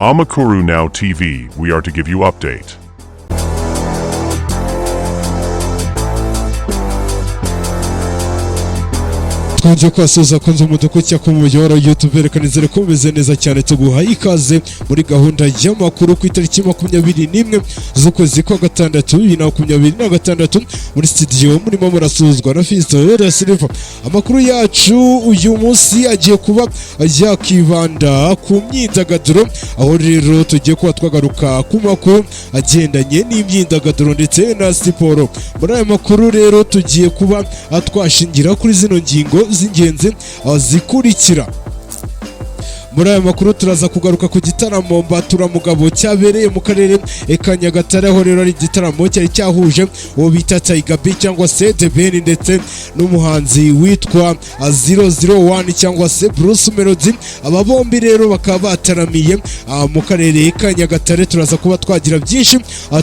Amakuru Now TV, we are to give you update. Twongeye kubasuhuza kunze umudugudu ku muyoboro YouTube. Reka nizere ko mumeze neza cyane. Tuguha ikaze muri gahunda y'amakuru ku itariki 21 z'ukwezi kwa gatandatu 2026. Muri studio murimo murasuhuzwa na Fiston da Silva. Amakuru yacu uyu munsi agiye kuba yakibanda ku myidagaduro, aho rero tugiye kuba twagaruka ku makuru agendanye n'imyidagaduro ndetse na siporo. Muri aya makuru rero tugiye kuba twashingira kuri zino ngingo z'ingenzi zikurikira. Muri aya makuru turaza kugaruka ku gitaramo Mbaturamugabo cyabereye mu karere ka Nyagatare, aho rero ari igitaramo cyari cyahuje uwo bita Tiger B cyangwa se The Ben ndetse n'umuhanzi witwa 001 cyangwa se Bruce Melody. Aba bombi rero bakaba bataramiye mu karere ka Nyagatare. Turaza kuba twagira byinshi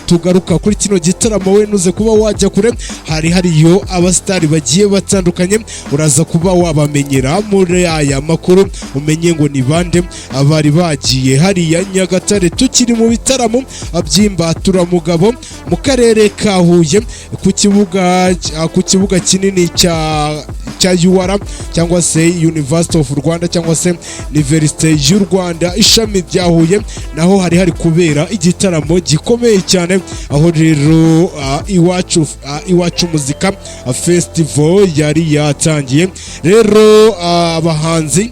tugaruka kuri kino gitaramo. We nuze kuba wajya kure, hari hariyo abasitari bagiye batandukanye. Uraza kuba wabamenyera muri aya makuru, umenye ngo ni bande abari bagiye hariya Nyagatare. Tukiri mu bitaramo by'imbaturamugabo, mu karere ka Huye ku kibuga kinini cya UR cyangwa se University of Rwanda cyangwa se Université y'u Rwanda ishami rya Huye, naho hari hari kubera igitaramo gikomeye cyane, aho rero Iwacu Muzika Festival yari yatangiye. Rero abahanzi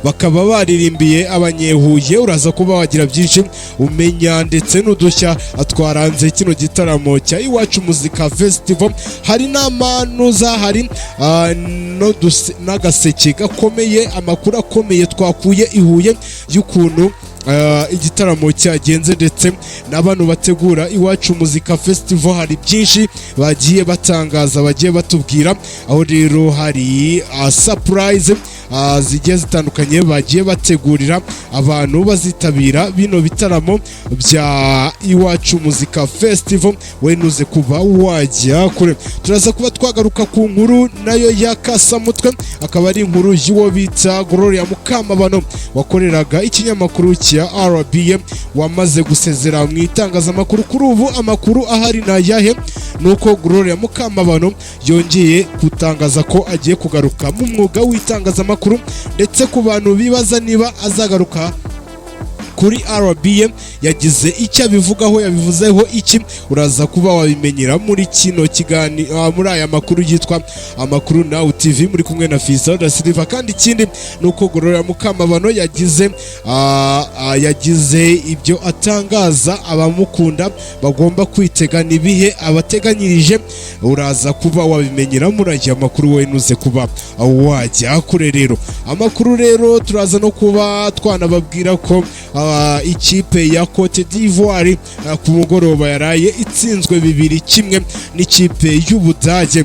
bakaba baririmbiye Abanyehuye. Uraza kuba wagira byinshi umenya ndetse n'udushya twaranze kino gitaramo cya Iwacu Muzika Festival. Hari n'amanuza, hari n'agaseke gakomeye, amakuru akomeye twakuye i Huye y'ukuntu igitaramo cyagenze, ndetse n'abantu bategura Iwacu Muzika Festival hari byinshi bagiye batangaza, bagiye batubwira. Aho rero hari surprise zigiye zitandukanye bagiye bategurira abantu bazitabira bino bitaramo bya Iwacu Muzika Festival. We nuze kuba wajya kure. Turaza kuba twagaruka ku nkuru nayo ya kasamutwe, akaba ari inkuru y'uwo bita Gloria Mukamabano wakoreraga ikinyamakuru cya RBA, wamaze gusezera mu itangazamakuru. Kuri ubu amakuru ahari ni ayahe? Ni uko Gloria Mukamabano yongeye gutangaza ko agiye kugaruka mu mwuga w'itangazamakuru, ndetse ku bantu bibaza niba azagaruka kuri RBA, yagize icyo abivugaho. Yabivuzeho iki? Uraza kuba wabimenyera muri kino kiganiro, muri aya makuru yitwa Amakuru Now TV, muri kumwe na Fiso da Silva. Kandi ikindi ni uko Gloria Mukamabano yagize ibyo atangaza abamukunda bagomba kwitega. Nibihe abateganyirije? Uraza kuba wabimenyera muri aya makuru. We nuze kuba wajya kure. Rero amakuru rero turaza no kuba twanababwira ko ikipe ya Cote d'Ivoire ku mugoroba yaraye itsinzwe 2-1 n'ikipe y'Ubudage.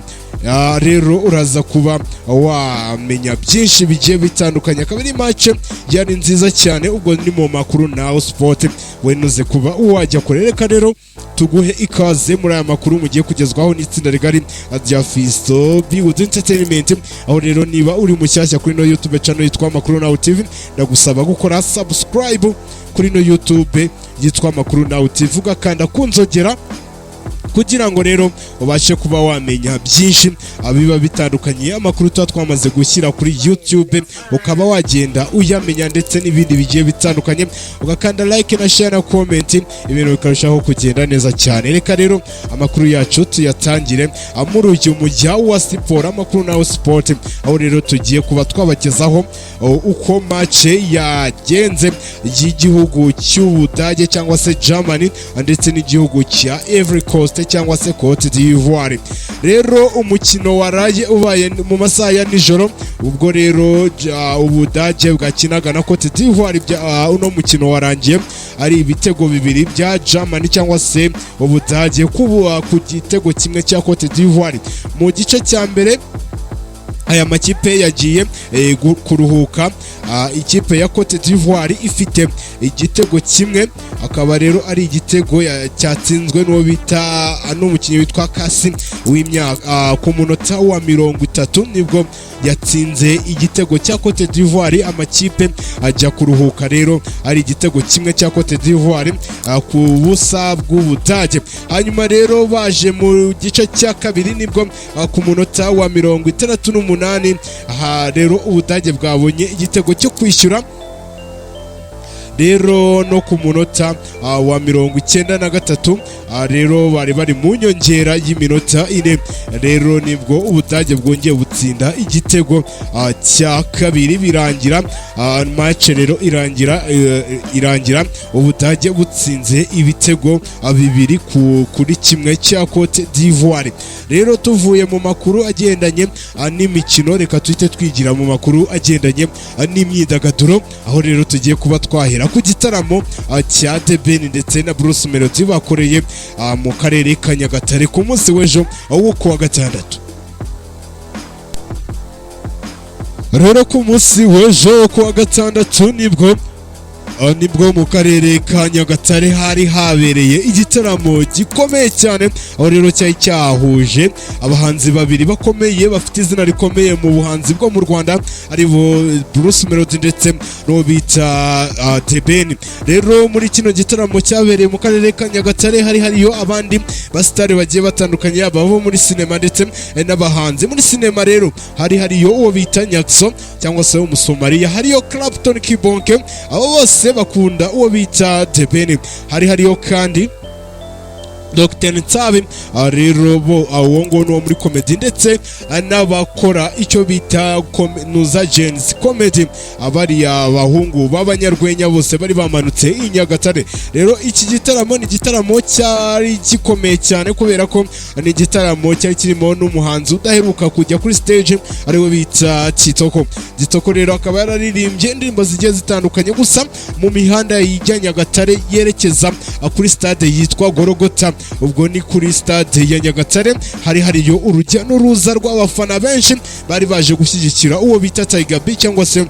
Rero uraza kuba wamenya byinshi bigiye bitandukanye, akaba ari match yari nziza cyane. Ubwo ni mu makuru Now Sport, we nuze kuba wajya kure. Reka rero tuguhe ikaze muri aya makuru mugiye kugezwaho n'itsinda rigari rya Fisto Big Entertainment. Aho rero niba uri mushyashya kuri no YouTube channel yitwa Amakuru Now TV, ndagusaba gukora subscribe kuri no YouTube yitwa Amakuru Now TV, ugakanda kunzogera kugira ngo rero ubashe kuba wamenya byinshi biba bitandukanye. Amakuru tuba twamaze gushyira kuri YouTube ukaba wagenda uyamenya, ndetse n'ibindi bigiye bitandukanye, ugakanda like na share na comment, ibintu bikarushaho kugenda neza cyane. Reka rero amakuru yacu tuyatangire muri uyu mujya wa siporo, Amakuru Nawe Sport, aho rero tugiye kuba twabagezaho uko match yagenze y'igihugu cy'Ubudage cyangwa se Germany ndetse n'igihugu cya Ivory Coast cyangwa se Cote d'Ivoire. Rero umukino waraye ubaye mu masaha ya nijoro, ubwo rero Ubudage bwakinaga na Cote d'Ivoire, uno mukino warangiye ari ibitego bibiri bya Germany cyangwa se Ubudage ku gitego kimwe cya Cote d'Ivoire. Mu gice cya mbere aya makipe yagiye kuruhuka ikipe ya Cote d'Ivoire ifite igitego kimwe, akaba rero ari igitego cyatsinzwe n'uwo bita n'umukinnyi witwa Kasi. W'imyaka ku munota wa 30 nibwo yatsinze igitego cya Cote d'Ivoire. Amakipe ajya kuruhuka rero ari igitego kimwe cya Cote d'Ivoire ku busa bw'Ubudage. Hanyuma rero baje mu gice cya kabiri, nibwo ku munota wa 68, aha rero Ubudage bwabonye igitego cyo kwishyura. Rero no ku munota wa 93, rero bari mu nyongera y'iminota 4, rero nibwo Ubudage bwongeye butsinda igitego cya kabiri. Birangira match rero irangira Ubudage butsinze ibitego 2-1 cya Cote d'Ivoire. Rero tuvuye mu makuru agendanye n'imikino, reka tuhite twigira mu makuru agendanye n'imyidagaduro, aho rero tugiye kuba twahera ku gitaramo cya The Ben ndetse na Bruce Melody bakoreye mu karere ka Nyagatare ku munsi w'ejo wo kuwa gatandatu. Rero ku munsi w'ejo wo kuwa gatandatu nibwo mu karere ka Nyagatare hari habereye igitaramo gikomeye cyane, aho rero cyari cyahuje abahanzi babiri bakomeye bafite izina rikomeye mu buhanzi bwo mu Rwanda, aribo Bruce Melody ndetse n'uwo bita The Ben. Rero muri kino gitaramo cyabereye mu karere ka Nyagatare hari hariyo abandi basitari bagiye batandukanye, yaba abo muri sinema ndetse n'abahanzi. Muri sinema rero hari hariyo uwo bita Nyakso cyangwa se Umusomaliya, hariyo Clapton Kibonke, abo bose bakunda uwo bita The Ben. Hari hariyo kandi Dr Nsabi, rero bo uwo nguwo ni uwo muri comedy, ndetse n'abakora icyo bita Nuza Gen-Z Comedy, bariya bahungu b'abanyarwenya bose bari bamanutse i Nyagatare. Rero iki gitaramo ni igitaramo cyari gikomeye cyane, kubera ko ni igitaramo cyari kirimo n'umuhanzi udaheruka kujya kuri stage, ariwe bita Kitoko. Kitoko rero akaba yararirimbye indirimbo zigiye zitandukanye. Gusa mu mihanda ijya Nyagatare yerekeza kuri stade yitwa Gorogota, ubwo ni kuri stade ya Nyagatare, hari hariyo urujya n'uruza rw'abafana benshi bari baje gushyigikira uwo bita Tiger B cyangwa se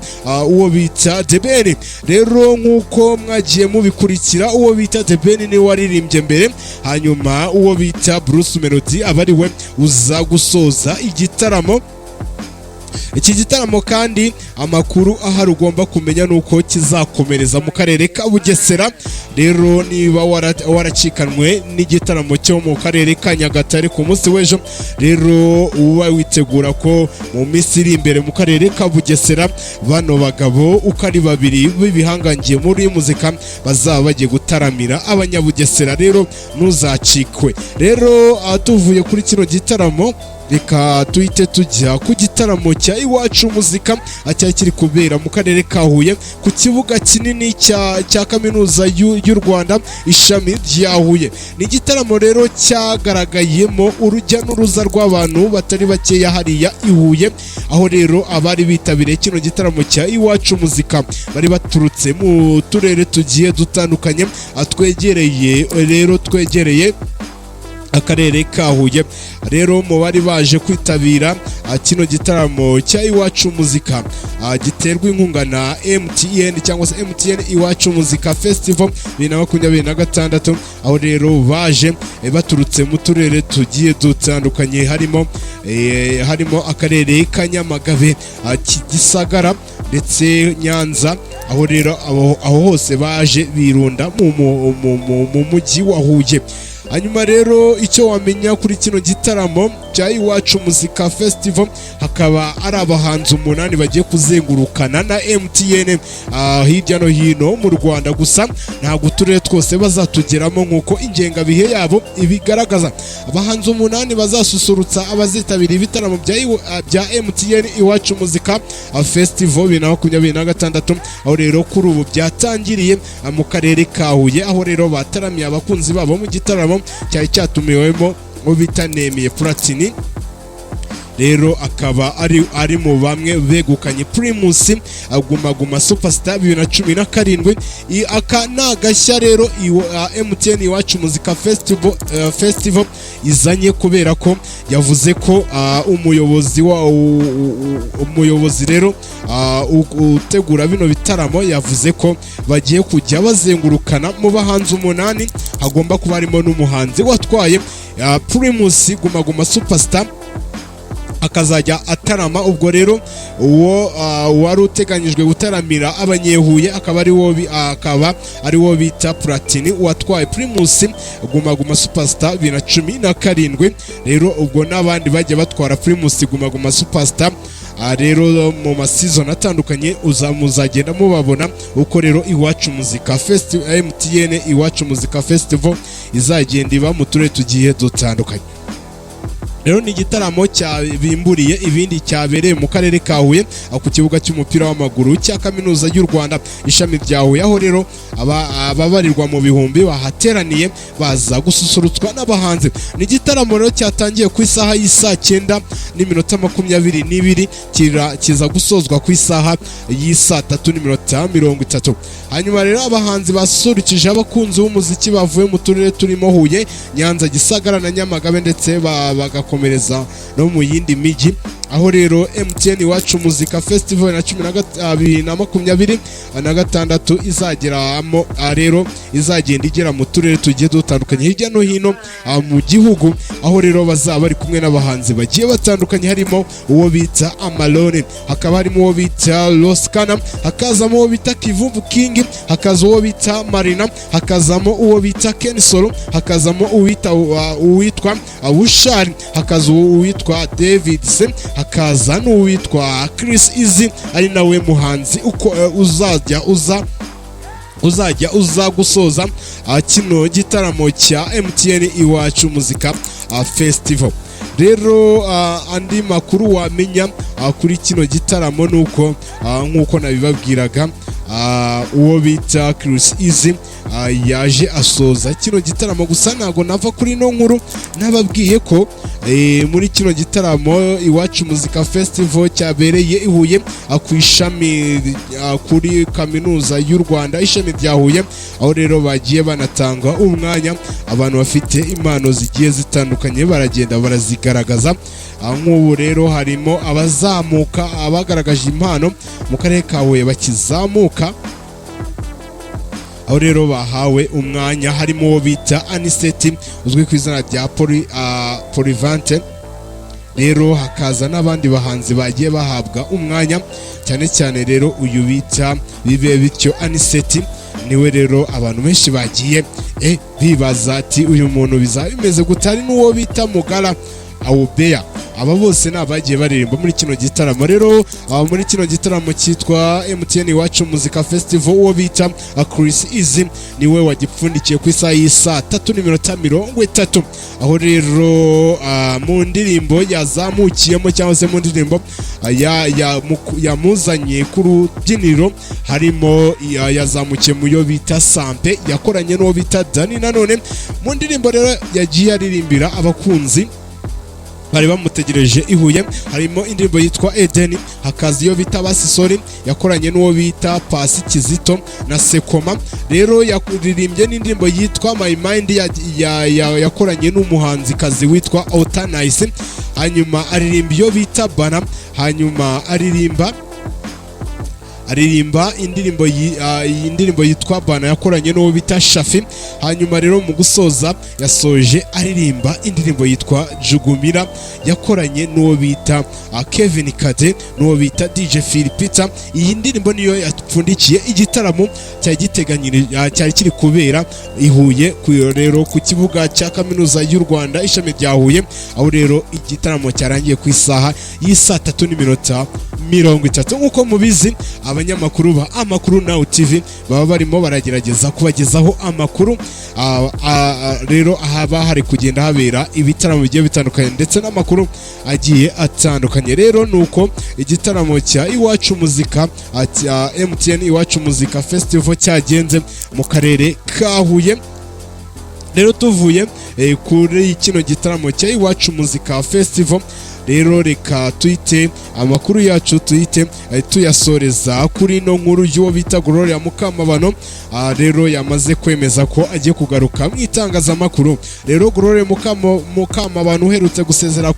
uwo bita The Ben. Rero nk'uko mwagiye mubikurikira, uwo bita The Ben niwe waririmbye mbere, hanyuma uwo bita Bruce Melody aba ari we uza gusoza igitaramo. Iki gitaramo kandi, amakuru ahari ugomba kumenya ni uko kizakomereza mu karere ka Bugesera. Rero niba waracikanwe n'igitaramo cyo mu karere ka Nyagatare ku munsi w'ejo, rero uba witegura ko mu minsi iri imbere mu karere ka Bugesera bano bagabo uko ari babiri b'ibihangangiye muri muzika bazaba bagiye gutaramira Abanyabugesera. Rero ntuzacikwe. Rero tuvuye kuri kino gitaramo, reka tuhite tujya ku gitaramo cya Iwacu Muzika cyari kiri kubera mu karere ka Huye ku kibuga kinini cya Kaminuza y'u Rwanda, ishami rya Huye. Ni igitaramo rero cyagaragayemo urujya n'uruza rw'abantu batari bakeya hariya i Huye, aho rero abari bitabiriye kino gitaramo cya Iwacu Muzika bari baturutse mu turere tugiye dutandukanye twegereye, rero twegereye akarere ka Huye. Rero mu bari baje kwitabira kino gitaramo cya Iwacu Muzika giterwa inkunga na MTN cyangwa se MTN Iwacu Muzika Festival 2026, aho rero baje baturutse mu turere tugiye dutandukanye, harimo akarere ka Nyamagabe, Gisagara ndetse Nyanza, aho rero aho hose baje birunda mu mujyi wa Huye. Hanyuma rero icyo wamenya kuri kino gitaramo cya Iwacu Muzika Festival, hakaba ari abahanzi umunani bagiye kuzengurukana na MTN hirya no hino mu Rwanda. Gusa ntabwo uturere twose bazatugeramo nk'uko ingengabihe yabo ibigaragaza. Abahanzi umunani bazasusurutsa abazitabira ibitaramo bya MTN Iwacu Muzika Festival 2026, aho rero kuri ubu byatangiriye mu karere ka Huye, aho rero bataramiye abakunzi babo mu gitaramo cyari cyatumiwemo uwo bita Nemeye Platini. Rero akaba ari mu bamwe begukanye Primus Guma Guma Superstar 2017. Aka ni agashya rero MTN Iwacu Muzika Festival izanye, kubera ko yavuze ko umuyobozi rero utegura bino bitaramo yavuze ko bagiye kujya bazengurukana mu bahanzi umunani, hagomba kuba harimo n'umuhanzi watwaye Primus Guma Guma Superstar akazajya atarama. Ubwo rero uwo wari uteganyijwe gutaramira Abanyehuye akaba ari wo bita Platini, watwaye Primus Guma Guma Superstar 2017. Rero ubwo n'abandi bagiye batwara Primus Guma Guma Superstar, rero mu ma season atandukanye muzagenda mubabona uko rero Iwacu Muzika Festival, MTN Iwacu Muzika Festival, izagenda iba mu turere tugiye dutandukanye. Rero ni igitaramo cyabimburiye ibindi cyabereye mu karere ka Huye, aho ku kibuga cy'umupira w'amaguru cya Kaminuza y'u Rwanda, ishami rya Huye, aho rero ababarirwa mu bihumbi bahateraniye baza gususurutswa n'abahanzi. Ni igitaramo rero cyatangiye ku isaha y'isaa 9:22, kiza gusozwa ku isaha y'isaa 3:30. Hanyuma rero abahanzi basusurukije abakunzi b'umuziki bavuye mu turere turimo Huye, Nyanza, Gisagara na Nyamagabe, ndetse bagakomereza no mu yindi mijyi. Aho rero MTN Iwacu Muzika Festival na cumi na 2026 izageramo, rero izagenda igera mu turere tugiye dutandukanye hirya no hino mu gihugu, aho rero bazaba bari kumwe n'abahanzi bagiye batandukanye, harimo uwo bita Amalone, hakaba harimo uwo bita Roskana, hakazamo uwo bita Kivuvu King, hakaza uwo bita Marina, hakazamo uwo bita Ken Solo, hakazamo uwitwa Bushari, hakaza uwitwa David Se, hakaza n'uwitwa Chris Easy, ari nawe muhanzi uko uzajya uza gusoza kino gitaramo cya MTN Iwacu Muzika Festival. Rero andi makuru wamenya kuri kino gitaramo ni uko, nk'uko nabibabwiraga, uwo bita Chris Easy yaje asoza kino gitaramo. Gusa ntabwo nava kuri ino nkuru nababwiye ko muri kino gitaramo Iwacu Muzika Festival cyabereye i Huye, ku ishami, kuri Kaminuza y'u Rwanda, ishami rya Huye, aho rero bagiye banatanga umwanya abantu bafite impano zigiye zitandukanye baragenda barazigaragaza. Nk'ubu rero harimo abazamuka, abagaragaje impano mu karere ka Huye bakizamuka, aho rero bahawe umwanya, harimo uwo bita Aniseti uzwi ku izina rya Polivante. Rero hakaza n'abandi bahanzi bagiye bahabwa umwanya, cyane cyane rero uyu bita Bibe Bityo Aniseti niwe rero abantu benshi bagiye bibaza ati: "Uyu muntu bizaba bimeze gute?" Hari n'uwo bita Mugara Awubeya. Aba bose ni abagiye baririmba muri kino gitaramo. Rero muri kino gitaramo cyitwa MTN Iwacu Muzika Festival, uwo bita Chris Easy niwe wagipfundikiye ku isaha y'isaa 3:30, aho rero mu ndirimbo yazamukiyemo cyangwa se mu ndirimbo yamuzanye ku rubyiniro harimo yazamukiye mu yo bita Sampe, yakoranye n'uwo bita Dani Nanone. Mu ndirimbo rero yagiye aririmbira abakunzi bari bamutegereje i Huye harimo indirimbo yitwa Edeni, hakaza iyo bita Basisori yakoranye n'uwo bita Pasi Kizito na Sekoma. Rero yaririmbye n'indirimbo yitwa My Mind yakoranye n'umuhanzikazi witwa Otanice, hanyuma aririmba iyo bita Bana, hanyuma aririmba indirimbo yitwa Bana yakoranye n'uwo bita Shafi. Hanyuma rero mu gusoza yasoje aririmba indirimbo yitwa Jugumira yakoranye n'uwo bita Kevin Kade n'uwo bita DJ Phil Peter. Iyi ndirimbo niyo yapfundikiye igitaramo cyari giteganyiri cyari kiri kubera i Huye, rero ku kibuga cya Kaminuza y'u Rwanda, ishami rya Huye, aho rero igitaramo cyarangiye ku isaha y'isaa 3:30. Nk'uko mubizi, abanyamakuru ba Amakuru Now TV baba barimo baragerageza kubagezaho amakuru. Rero haba hari kugenda habera ibitaramo bigiye bitandukanye ndetse n'amakuru agiye atandukanye. Rero nuko igitaramo cya Iwacu Muzika, cya MTN Iwacu Muzika Festival cyagenze mu karere ka Huye. Rero tuvuye kuri kino gitaramo cya Iwacu Muzika Festival, rero reka tuyite amakuru yacu tuyite tuyasoreza kuri ino nkuru y'uwo bita Gloria Mukamabano. Rero yamaze kwemeza ko agiye kugaruka mu itangazamakuru. Rero Gloria Mukamabano uherutse gusezera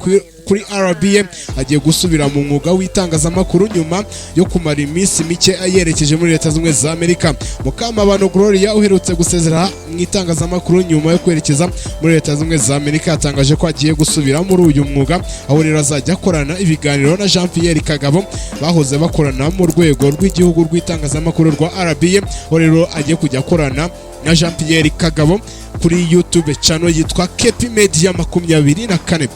kuri RBA, agiye gusubira mu mwuga w'itangazamakuru nyuma yo kumara iminsi mike yerekeje muri Leta Zunze Ubumwe za Amerika. Mukamabano Gloria uherutse gusezera mu itangazamakuru nyuma yo kwerekeza muri Leta Zunze Ubumwe za Amerika, yatangaje ko agiye gusubira muri uyu mwuga, aho rero azajya akorana ibiganiro na Jean Pierre Kagabo bahoze bakorana mu rwego rw'igihugu rw'itangazamakuru rwa RBA, aho rero agiye kujya akorana na Jean Pierre Kagabo kuri YouTube channel yitwa KP Media 24.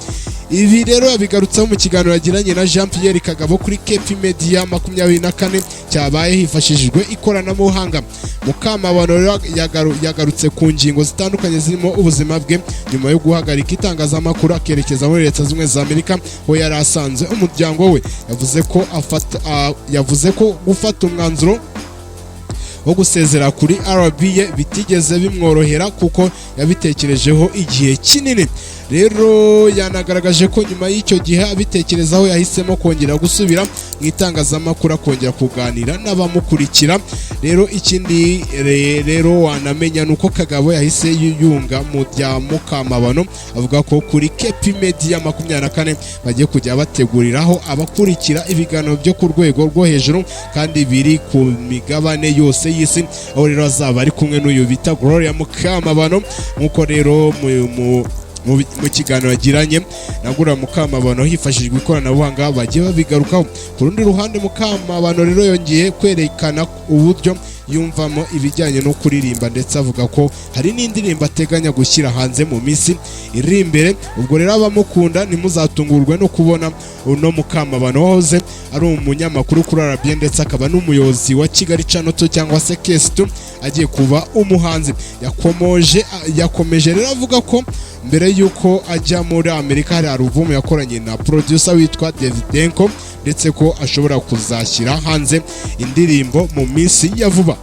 Ibi rero yabigarutseho mu kiganiro yagiranye na Jean Pierre Kagabo kuri KP Media 24 cyabaye hifashishijwe ikoranabuhanga. Mukamabano rero yagarutse ku ngingo zitandukanye zirimo ubuzima bwe nyuma yo guhagarika itangazamakuru akerekeza muri Leta Zunze Ubumwe za Amerika, aho yari asanze umuryango we. Yavuze ko gufata umwanzuro wo gusezera kuri RBA bitigeze bimworohera kuko yabitekerejeho igihe kinini. Rero yanagaragaje ko nyuma y'icyo gihe abitekerezaho yahisemo kongera gusubira mu itangazamakuru, akongera kuganira n'abamukurikira. Rero ikindi rero wanamenya ni uko Kagabo yahise yunga mu bya Mukamabano, avuga ko kuri KP Media 24 bagiye kujya bateguriraho abakurikira ibiganiro byo ku rwego rwo hejuru kandi biri ku migabane yose y'isi, aho rero azaba ari kumwe n'uyu bita Gloria Mukamabano. Nk'uko rero mu kiganiro yagiranye na Gloria Mukamabano hifashishijwe ikoranabuhanga bagiye babigarukaho. Ku rundi ruhande, Mukamabano rero yongeye kwerekana uburyo yumvamo ibijyanye no kuririmba, ndetse avuga ko hari n'indirimbo ateganya gushyira hanze mu minsi iri imbere. Ubwo rero abamukunda ntimuzatungurwe no kubona uno Mukamabano wahoze ari umunyamakuru kuri RBA ndetse akaba n'umuyobozi wa Kigali Channel 2 cyangwa se KS2 agiye kuba umuhanzi. Yakomeje rero avuga ko mbere y'uko ajya muri Amerika hari alubumu yakoranye na producer witwa Davidenko, ndetse ko ashobora kuzashyira hanze indirimbo mu minsi ya vuba.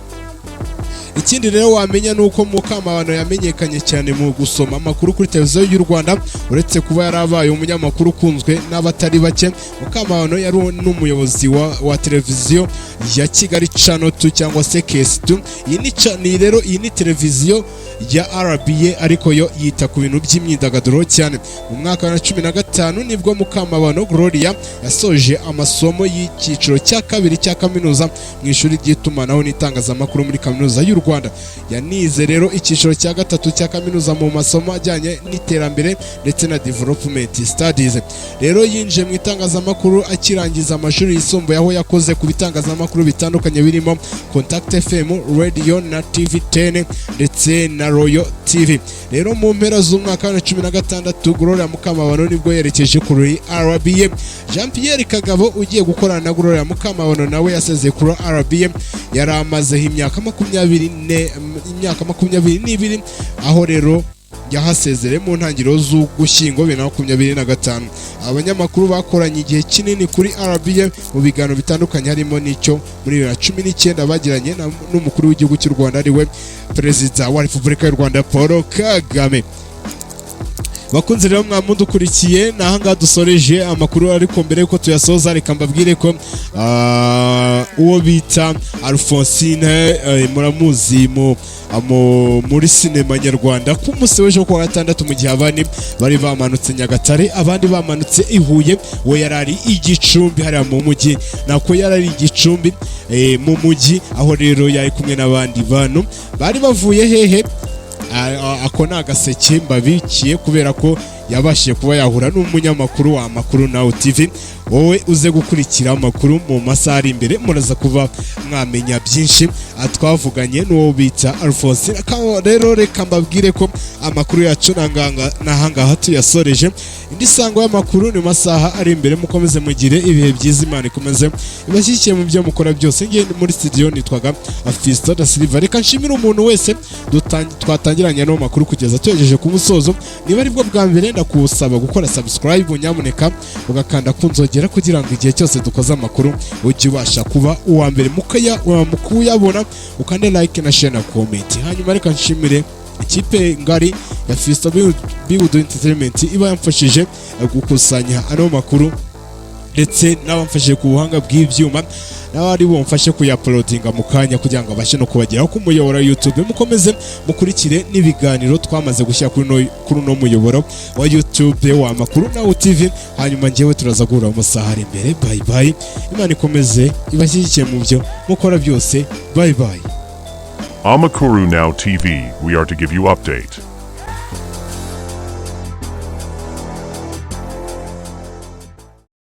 Ikindi rero wamenya ni uko Mukamabano yamenyekanye cyane mu gusoma amakuru kuri Televiziyo y'u Rwanda. Uretse kuba yarabaye umunyamakuru ukunzwe n'abatari bake, Mukamabano yari n'umuyobozi wa televiziyo ya Kigali Channel 2 cyangwa se KS2. Iyi ni, ni rero iyi ni televiziyo ya RBA, ariko yo yita ku bintu by'imyidagaduro cyane. Mu mwaka wa 15 nibwo Mukamabano Gloria yasoje amasomo y'icyiciro cya kabiri cya kaminuza mu ishuri ry'itumanaho n'itangazamakuru muri Kaminuza y'u Rwanda. Yanize rero icyiciro cya gatatu cya kaminuza mu masomo ajyanye n'iterambere ndetse na development studies. Rero yinjiye mu itangazamakuru akirangiza amashuri yisumbuye, aho yakoze ku bitangazamakuru bitandukanye birimo Contact FM Radio na TV 10 ndetse na Royal TV. Rero mu mpera z'umwaka wa 16 Gloria Mukamabano nibwo yerekeje kuri RBA. Jean Pierre Kagabo ugiye gukorana na Gloria Mukamabano nawe yasezeye kuri RBA yari amazeho imyaka 22, aho rero yahasezereye mu ntangiriro z'Ugushyingo 2025. Abanyamakuru bakoranye igihe kinini kuri RBA mu biganiro bitandukanye, harimo n'icyo muri 2019 bagiranye n'umukuru w'igihugu cy'u Rwanda, ariwe Perezida wa Repubulika y'u Rwanda Paul Kagame. Bakunze rero mwamudukurikiye, ni ahangaha dusoreje amakuru, ariko mbere yuko tuyasoza reka mbabwire ko uwo bita Alphonsine, muramuzi muri sinema nyarwanda, ku munsi w'ejo kuwa gatandatu, mu gihe abandi bari bamanutse Nyagatare, abandi bamanutse i Huye, we yari ari i Gicumbi hariya mu mujyi, nako yari ari i Gicumbi mu mujyi, aho rero yari kumwe n'abandi bantu bari bavuye hehe. Ako ni agaseke mbabikiye kubera ko yabashije kuba yahura n'umunyamakuru wa Amakuru Nawe TV. Wowe uze gukurikira amakuru mu masaha ari imbere, muraza kuba mwamenya byinshi. Twavuganye n'uwo bita Alphonse. Rero reka mbabwire ko amakuru yacu n'ahangaha tuyasoreje. Indi sango y'amakuru ni mu masaha ari imbere. Mukomeze mugire ibihe byiza, Imana ikomeze ibashyigikiye mu byo mukora byose. Ngiye muri studio nitwaga Fisto da Silva. Reka nshimire umuntu wese twatangiranye n'ayo makuru kugeza tuyagejeje ku musozo. Niba aribwo bwa mbere, ndakusaba gukora subscribe nyamuneka, ugakanda ku nzogera kugira ngo igihe cyose dukoze amakuru ujye ubasha kuba uwa mbere mu kuyabona. Ukande like na share na comment. Hanyuma reka nshimire ikipe ngari ya Fisto Big Entertainment iba yamfashije gukusanya ano makuru. ndetse n'abamfashije ku buhanga bw'ibyuma, n'abari bumfashe kuyauploadinga mu kanya kugira ngo abashe no kubageraho ku muyoboro wa YouTube. Mukomeze mukurikire n'ibiganiro twamaze gushyira kuri uno muyoboro wa YouTube wa Makuru Now TV. Hanyuma njyewe turaza guhura mu masaha ari imbere. Bye bye, Imana ikomeze ibashyigikiye mu byo mukora byose. Bye bye. Amakuru Now TV, we are to give you update.